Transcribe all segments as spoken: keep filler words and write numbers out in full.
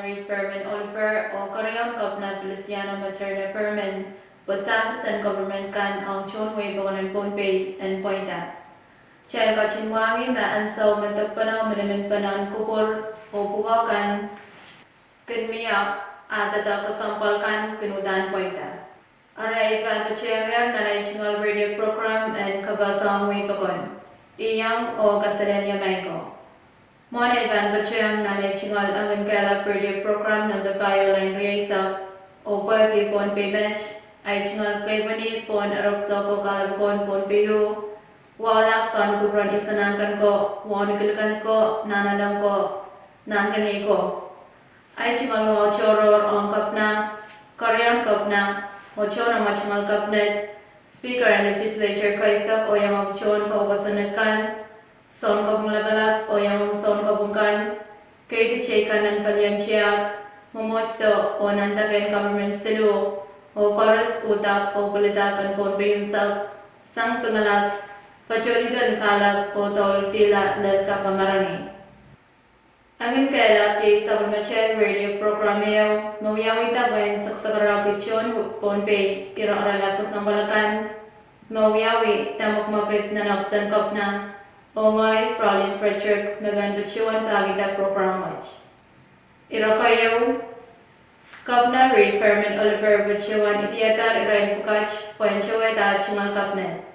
Reed Perman Oliver oh Keriaun Kepina Feliciano Materna Perman pwe service en government kan ong tohn wehi pokon en Pohnpei en pweida. Kitail ketin mwahngih me ansou me dokpene oh miniminpene en kupwur oh pwukoa kan kin mie, ah doadoahk kesempwal kan kin uhdahn pweida. Arail pahn patohwangehr nan ei tungoal radio program en Kapasohng Wehi Pokon, Iong oh Kaselehlie Meingo. Mwohn ei pahn patohwang nan ei tungoal Engin Kehlap radio program nempe pahieu lain rieisek oh pwehki Pohnpei met, ei tungoal keipweni pohn erekiso ko kahlap pokon Pohnpei uh, wahlap pahn kupwuren isohnahnken ko, wauneki likin ko, nahnalek ko, nahnkeni ko. Ei tungoal wahu tohrohr ong Kepina, Keriaun Kepina, oh tohn amwail tungoal cabinet, Speaker en Legislature keisek oh iangahki tohn kawekosonned kan, Sounkopwung Lapalap oh iangahki sounkopwung kan, keidi teikan en palien tiahk, mwomwohdiso oh nandake en government siluh, oh koaros uhdahk oh pwilidak en Pohnpei unsek, sang Pingelap, patohdido en kahlap oh douluhl dihla lel kapw marain. Engin Kehlap iei sapwellimatail radio program ehu me wiawihda pwehn sakasakarahki tohn Pohnpei ire oralap kesempwal akan, me wiawi de mwekmwekid nan ohpis en Kepina, oh ngehi Fraulein Frederick me pahn patohwan pahkihda program wet. Ire keieu, Kepina Reed Perman Oliver patohwan idiadahr irail pwukat pwehn towehda tungoal cabinet.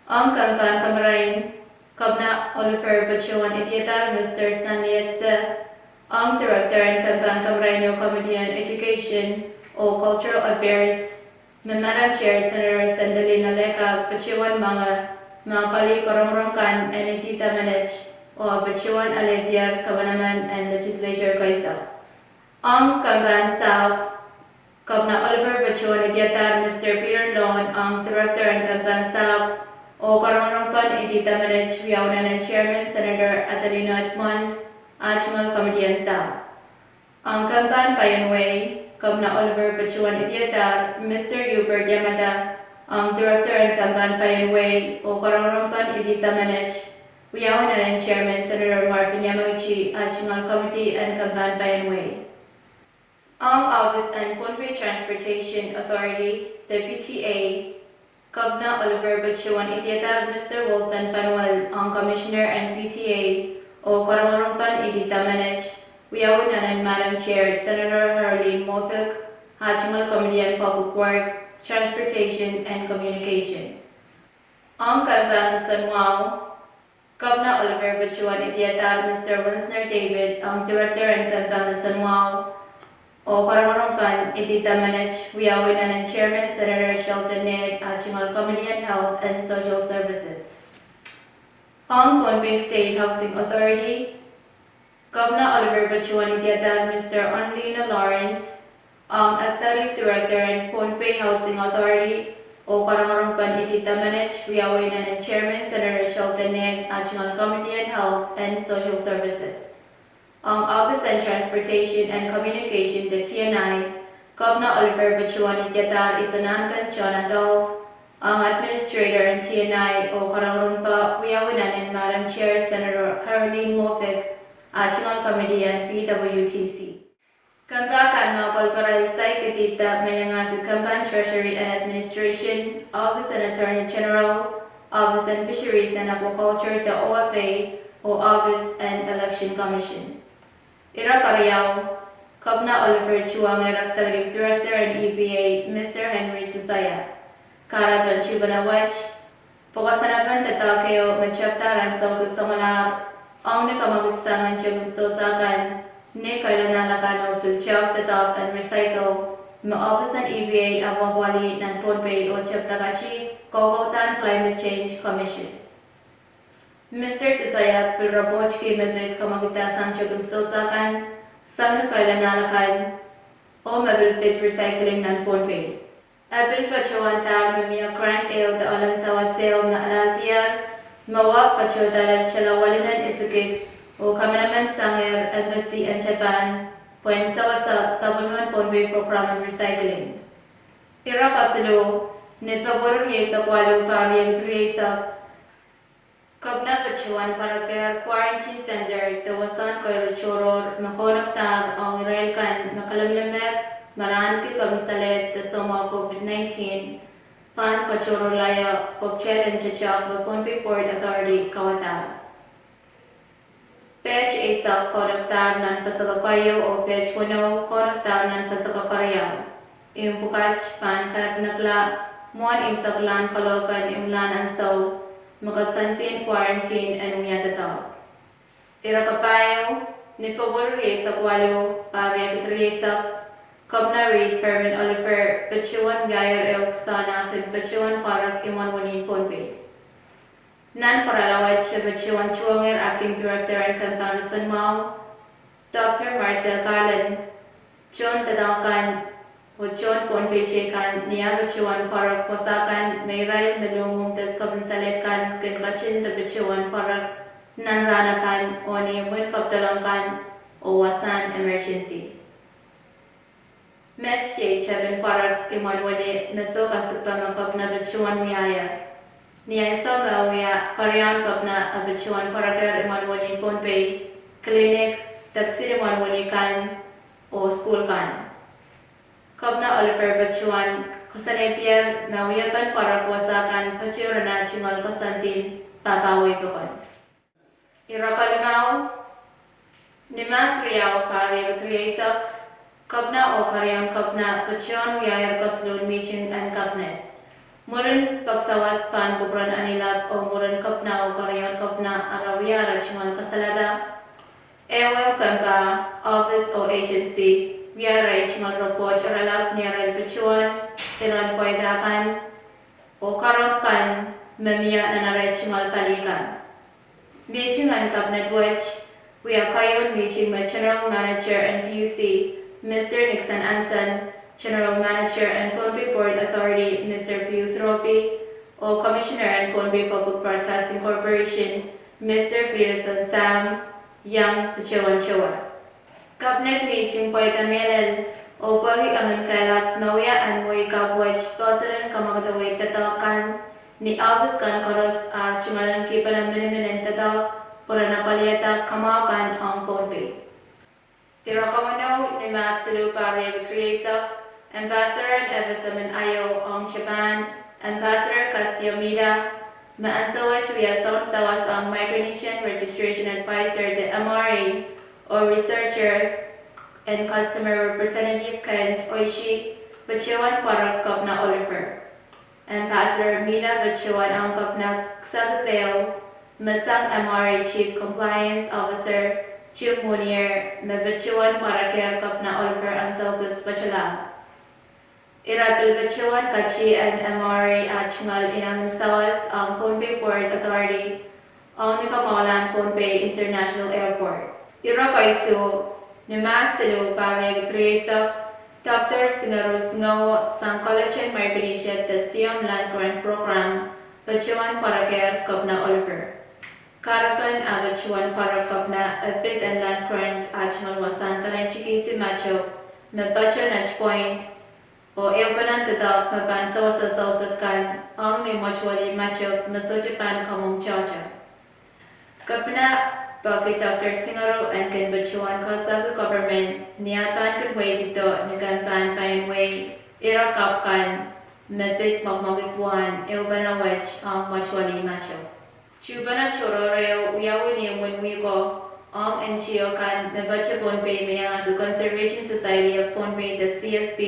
Ong kempen kamarain, Kepina Oliver patohwan idiadahr Mister Stanley Etse, ong Director en kempen kamarain oh Committee on Education oh Cultural Affairs, me Madam Chair Senator Sendalina Leka patohwan mwenge me apwalih korongorong kan en idihda menet, oh patohwan alehdier kamanaman en Legislature keisek. Ong kempen sahpw, Kepina Oliver patohwan idiadahr Mister Peter Loan ong Director en kempen sahpw, oh korongorong pahn idihda menet wiawi nan en Chairman Senator Adelino Edmond, ah tungoal committee en sahpw. Ong kempen paien wehi, Kepina Oliver patohwan idiadahr Mister Hubert Yamada ong Director en kempen paien wehi, oh korongorong pahn idihda menet wiawi nan en Chairman Senator Marvin Yamauchi, ah tungoal committee en kempen paien wehi. Ong ohpis en Pohnpei Transportation Authority, de P T A, Kepina Oliver patohwan idiadahr Mister Wilson Panuel ong Commissioner en P T A, oh korongorong pahn idihda menet wiawi nan en Madam Chair Senator Harlene Moffitt, ah tungoal committee en Public Work, Transportation and Communication. Ong kempen roson wahu, Kepina Oliver patohwan idiadahr Mister Winsner David ong Director en kempen roson wahu, oh korongorong pahn idihda menet wiawi nan en Chairman Senator Shelton Ned, ah tungoal committee en Health and Social Services. Ong Pohnpei State Housing Authority, Kepina Oliver patohwan idiadahr Mister Onlino Lawrence ong Executive Director en Pohnpei Housing Authority, oh korongorong pahn idihda menet wiawi nan en Chairman Senator Shelton Ned, ah tungoal committee en Health and Social Services. Ong ohpis en Transportation and Communication, de T and I, Kepina Oliver patohwan idiadahr Isohnahnken John Adolph ong Administrator en T and I, oh korongorong pahn wiawi nan en Madam Chair Senator Harlene Moffitt, ah tungoal committee en P W T C. Kempen kan me apwalih pahrail saik idihda me iangahki kempen Treasury and Administration, ohpis en Attorney General, ohpis en Fisheries and Aquaculture, de O F A, oh ohpis en Election Commission. Ire keriau, Kepina Oliver tuhwangehr Executive Director en E P A, Mister Henry Susaia. Kahrepen tuhpene wet, pwokasanepen doadoahk ehu me tepda ansou kesempwal ong ni kamwekid sang en token sidohsa kan, ni keilanahl akan oh pil tehk doadoahk en recycle, me ohpis en E P A apwapwalih nan Pohnpei oh tepda katik kokoudahn Climate Change Commission. Mister Susaia pil repwohtki me pid kamwekid sang token sidohsa kan, sang ni keilanahl akan, oh me pil pid recycling nan Pohnpei. E pil patohwandahr me mie grant ehu de ohl en sawas ehu me alahldiehr, me wahn patohda lel tala welinen isikid, oh kamanaman sangehr Embassy en Japan, pwehn sawasa sapwellimen Pohnpei program en recycling. Ire kesiluh, ni February rieisek waluh, pahr riekid rieisek, Kepina patohwan karekehr quarantine center de wasahn keirl tohrohr me kaunopadahr ong irail kan Alamalamek me rahn ki kepin salehda soumwahu COVID nineteen pahn katohrohrlaio pwe kitail en tehtehk me Pohnpei Port Authority kawadahla. Page eisek kaunopadahr nan paseke keieu oh page weneu kaunopadahr nan paseke keriau. Imw pwukat pahn kanakinekla mwohn imwseklahn kalohk en imwlahn ansou me koasoandi en quarantine en wia doadoahk. Ire kapahieu, ni February rieisek waluh, pahr riekid rieisek, Kepina Reed Perman Oliver patohwan wiahier ehu kisehn ah kin patohwan pwarek imwen wenin Pohnpei. Nan pwarala wet e patohwan tuwongehr Acting Director en Kempahn Roson Mwahu, Doctor Marcel Kalan, tohn doadoahk kan oh tohn Pohnpei teikan ni ah patohwan pwarek wasa kan me irail me luhmwuhngde kepin salehd kan kin ketin de patohwan pwarek nan rahn akan oh ni imwin kepidolong kan oh wasahn emergency. Met iei tepin pwarek imwen wini me soh kasikpe me Kepina patohwan wiahier. Ni ansou me e wia keriaun Kepina e patohwan pwarekehr imwen wenin Pohnpei, clinic, de kisin imwen wini kan, oh sukuhl kan. Kepina Oliver patohwan koasoanehdier me wiepen pwarek wasa kan patohwan rehn ah tungoal koasoandi pahpawei pokon. Ire kalimau, ni Mahs riau, pahr riekid rieisek, Kepina oh keriaun Kepina patohwan wiahier kesiluhn mihting en Cabinet. Mwurin pek sawas pahn kupwuren Anilap oh mwurin Kepina oh keriaun Kepina ara wia ara tungoal kasalada, ehuehu kempah, ohpis oh agency wia arail tungoal report iralap ni arail patohwan iren pweida kan oh karonge kan me mie nan arail tungoal pali kan. Mihting en Cabinet wet wia keieun mihting me General Manager en PUC, Mister Nixon Anson, General Manager en Pohnpei Port Authority, Mister Pius Ropi, oh Commissioner en Pohnpei Public Broadcasting Corporation, Mister Peterson Sam, iang patohwan towe. Cabinet mihting pweida mehlel, oh pwehki enginkehlap me wia en wehi kapw wet poahsoan en kamwakid wehi doadoahk kan ni ohpis kan koaros ar tungoal en kihpene minimin en doadoahk pwe ren apwalihada kamwahu kan ong Pohnpei. Ire kaweneu, ni Mahs siluh, pahr riekid rieisek, Ambassador en FSM en aio ong Japan, Ambassador Kazuo Mita, me ansou wet wia soun sawas ong Micronesian Registration Advisor de MRA oh Researcher and Customer Representative Kent Oishi, patohwan pwarek Kepina Oliver. Ambassador Mita patohwan ong Kepina kisakis ehu, me sang MRA Chief Compliance Officer Tim Munier, me patohwan pwarekehr Kepina Oliver ansou kis patohla. Ira pil patohwan katie en MRA ah tungoal inangin sawas ong Pohnpei Port Authority ong ni kamwahulahn Pohnpei International Airport. Ire keisuh, ni Mahs siluh, pahr riekid rieisek, Doctor Singeru Singewo sang College en Micronesia de Siom Land Grant Program patohwan pwarekehr Kepina Oliver. Kahrepen ah patohwan pwarek Kepina, e pid en Land Grant ah tungoal wasahn kanaitiki de matop me patoh nan point oh ehupenen doadoahk me pahn sewese sousid kan ong ni mwetuwel matop me sohte pahn kamwomw tohto. Kepina peki Doctor Singeru en kin patohwan koasoaki government ni ah pahn kin wehi doadoahk ni kempahn pahn wehi ire kapw kan me pid mwekmwekid wahn ehupene wet ong mwetuwel matop. Tuhpene tohrohr ehu wiawi ni imwin wihko ong NGO kan me patohwan Pohnpei me iangahki Conservation Society of Pohnpei de CSP,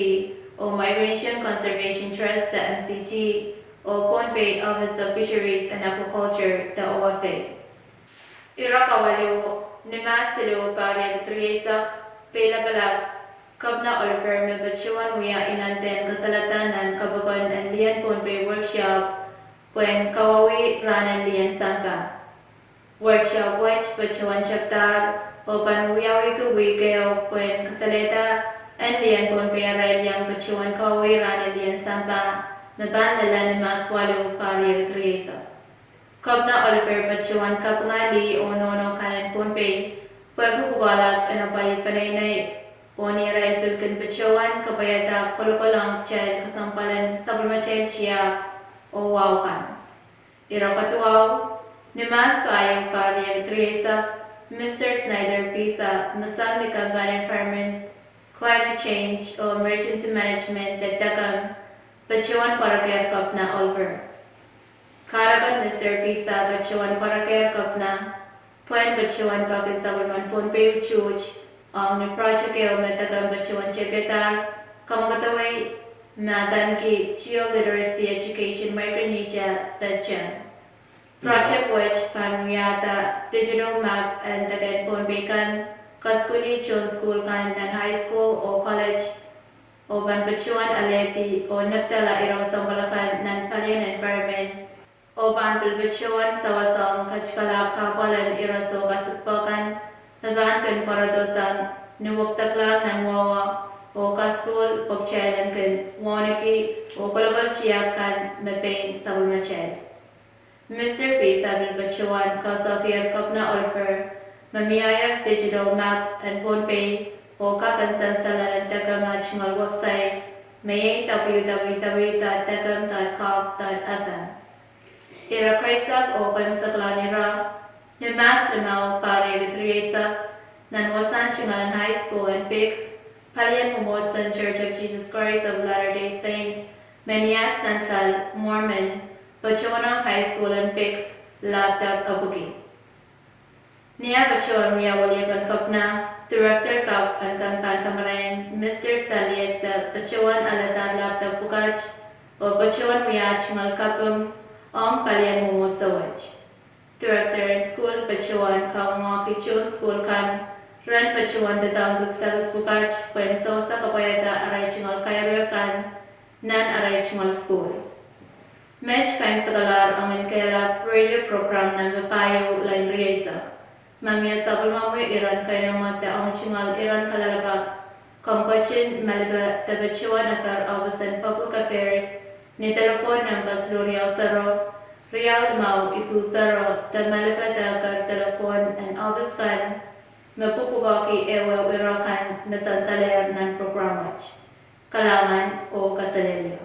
oh Micronesian Conservation Trust de MCT, oh Pohnpei Office of Fisheries and Aquaculture de OFA. Ire kawalu, ni Mahs siluh, pahr riekid rieisek, Peilapalap, Kepina Oliver me patohwan wia inenen kasalada nan kapokon en lien Pohnpei workshop pwehn kawauwih rahnen lien sampah. Workshop wet patohwan tepdahr oh pahn wiawihki wihk ehu pwehn kasalehda en lien Pohnpei arail iang patohwan kawauwih rahnen lien sampah me pahn lella ni Mahs waluh, pahr riekid rieisek. Kepina Oliver patohwan kapinga lih oh nohno kan en Pohnpei pwehki pwukoa lap en apwalih peneinei, oh ni irail pil kin patohwan kapwaiada kolokol ong kitail kesempwal en sapwellimatail tiahk oh wahu kan. Ire kaduwahu, ni Mahs pahieu, pahr riekid rieisek, Mister Snyder Pisa me sang ni kempahn Environment Climate Change oh Emergency Management de Tekem patohwan pwarekehr Kepina Oliver. Kahrepen Mister Pisa patohwan pwarekehr Kepina pwehn patohwan peki sapwellimen Pohnpei utuht ong ni project ehu me Tekem patohwan tepadahr kamwakidawei me adaneki Geoliteracy Education Micronesia de GEM. Project wet pahn wiahda digital map en deke en Pohnpei kan, kasukuhlih tohn sukuhl kan nan high school oh college, oh pahn patohwan alehdi oh nekdala ire kesempwal akan nan palien environment, oh pahn pil patohwan sawas ong katikalahn kahpwal en ire soh kasukuhp akan me pahn kin pwarodo sang ni wekdeklahng nan mwowe oh kasukuhl pwe kitail en kin wauneki oh kolokol tiahk kan me pein sapwellimatail. Mister Pisa pil patohwan koasoakier Kepina Oliver me mieier digital map en Pohnpei oh kak en sansal elen Tekem ah tungoal website me iei w w w dot tekem dot gov dot f m. Ire keisek oh keimesekla ira, ni Mahs limau, pahr riekid rieisek, nan wasahn tungoal en high school en PICS, palien mwomwohdiso en Church of Jesus Christ of Latter-day Saint me ni at sansal Mormon patohwanohng high school en PICS laptop epwiki. Ni ah patohwan wia weliepen Kepina, director kapw en kempen kamarain, Mister Stanley Etse, patohwan alehda laptop pwukat oh patohwan wia tungoal kaping ong palien mwomwohdiso wet. Director en sukuhl patohwan kamwahki tohn sukuhl kan ren patohwan doadoahngki kisakis pwukat pwehn sewese kapwaiada arail tungoal kairir kan nan arail tungoal sukuhl. Met keimeseklahr ong en kehlap radio program nan pahieu lain rieisek, me mie sapwellimomwi iren keinemwe de ong tungoal iren kalelapak, komw ketin malipe de patohwan eker ohpis en Public Affairs ni delepwohn nempe siluh riau sero, riau limau isuh sero, de malipe de eker delepwohn en ohpis kan me pwupwukoahki ehuehu ire kan me sansalehr nan program wet. Kalahngan oh kaselehlie.